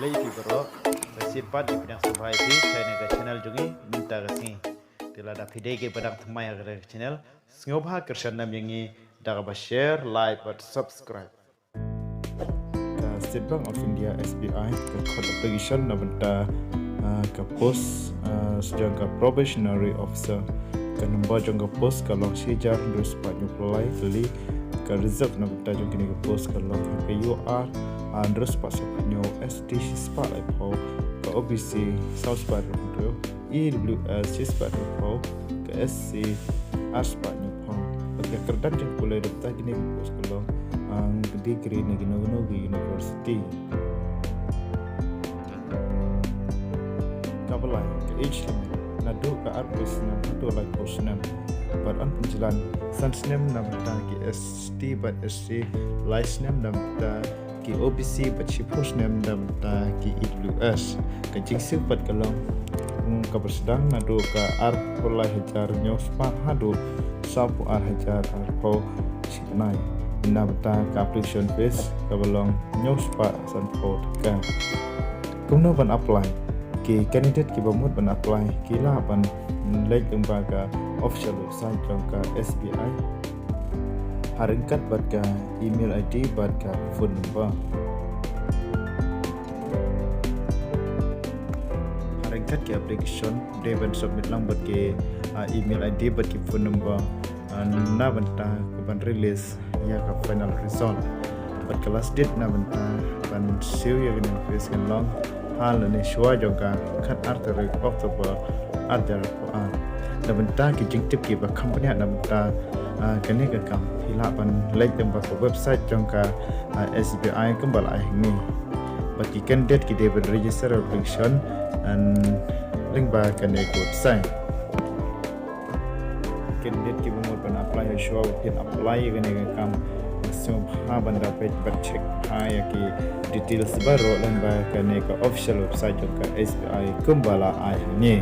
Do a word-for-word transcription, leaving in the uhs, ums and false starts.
Khublei phi baroh. Sa shisien pat ngi pdiang sngewbha ïa phi sha kane ka channel jong ngi mynta ka sngi. Te lada phi dei kiba dang thymmai ha kane ka channel, sngewbha kyrshan nam ïa ngi da kaba share, like bad subscribe. Ka State Bank of India, S B I, ka khot application na bynta, ah, ka post, ah, jong ka probationary officer. Ka number jong ka post ka long shi hajar hynriew spah hynñiew phew lai tylli. Ka reserve na bynta jong kane ka post ka long H P U R, ah, hynriew spah sawphew hynñiew, S T shi spah laiphew, ka O B C saw spah hynriew, E W S shi spah hynñiew phew, ka S C ar spah hynñiew phew. Bad ka kyrdan jong pule da bynta kine ki post ka long, ah, degree na kino kino ki university. Kaba lai, ka age limit naduh ka arphew snem haduh laiphew snem. Bad yn pynjlan san snem na bynta ki S T bad S C, lai snem na bynta ki O B C bad shiphew snem na bynta ki E W S. Ka jingsiew pat ka long, mm, kaba sdang naduh ka arphew lai hajar hynñiew spah haduh sawphew ar hajar arphew shibnai. Na bynta ka application fees kaba long hynñiew spah sanphew tyngka. Kumno ban apply? Ki candidate kiba mut ban apply ki lah ban leit lyngba ka official website jong ka S B I ha ryngkat bad ka email I D bad ka phone number. Ha ryngkat ki application dei ban submit lang bad ki, ah, email I D bad ki phone number, ah, na bynta ka ban release ïa ka final result. Bad ka last date na bynta ban siew ïa kane ka fees kan long ha lane shuwa jong ka khatar tarik October ar hajar arphew ar. Na bynta ki jingtip kiba kham bniah na bynta, ah, kane ka kam, phi lah ban leit lyngba ka website jong ka, ah, S B I kumba la ai hangne. Bad ki candidate ki dei ban register application lyngba kane ka website. Candidate kiba mut ban apply ha shuwa ba phin apply ïa kane ka kam, sngewbha ban da peit bad check bha ïa ki details baroh lyngba kane ka official website jong ka S B I kumba la ai hangne.